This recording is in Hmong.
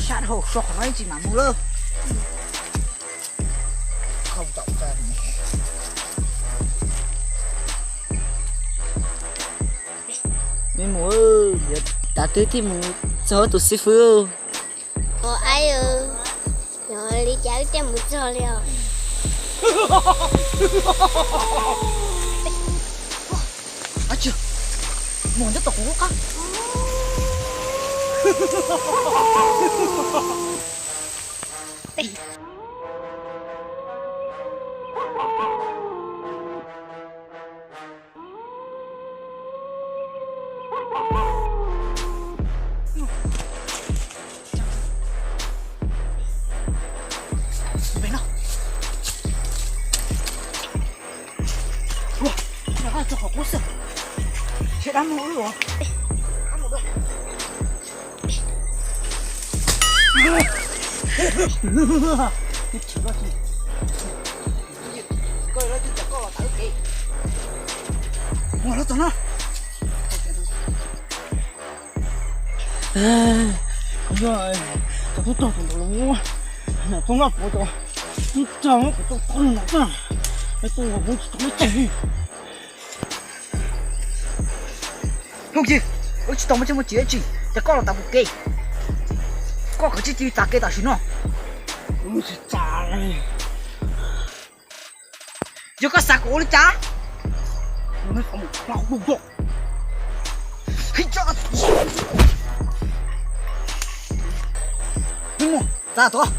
Sab dhau so qhov no ib tsis mam mus lawm. Me mus, yuav tav twg thiaj mus txog tus xib fwb? Ua ai, li cas wb thiaj mus txog li os? Mus ncob tom kuv lub qab. Ua los txog no. Yog cov tub rog tus ntawd los muab, tub noj puav cov tub rog muab kuv tau tag no na, es tuaj ua kuv tsis tau ib teg. Hwj Yig, wb tsis tau muaj txiaj muaj tsim dab tsi, ces koj los tav kuv kev, koj kav tsij cia li tav kev tam sim no. Yog koj xav kom ua li cas? Txav tuaj.